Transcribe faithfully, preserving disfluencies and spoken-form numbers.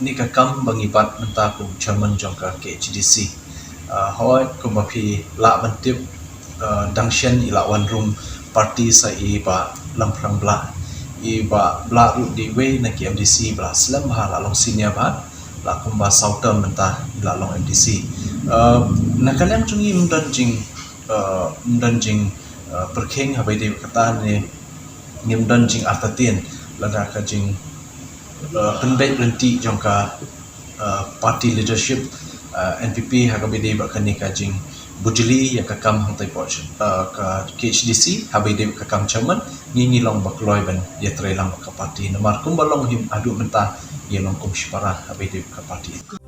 Kane ka kam ba ngi bat mynta kum chairman jong ka K H A D C. Uh, hoi kumba phi lah ban tip, uh, dang shen i la wan rung party sa i Bah Lamphrang Blah. I Bah Blah ruh dei wei na ki M D C ba la slem bha, la long senior bha, la kumba saw term mynta i la long M D C. Uh, na ka liang jong ngi ym don jing, uh, ym don jing, uh, pyrkhing haba ïadei bad kata ne, ngim don jingartatien lada ka jing, uh, pynbeit ryntih jong ka, uh, party leadership, uh, N P P ha kaba ïadei bad kane ka jingbujli ïa ka kam hangtai hapoh, uh, ka K H A D C, haba ïadei bad ka kam chairman. Ngi, ngi long ba kloi ban ïatrei lang bad ka party, namar kumba long hi haduh mynta, ngi long kum shipara haba ïadei bad ka party.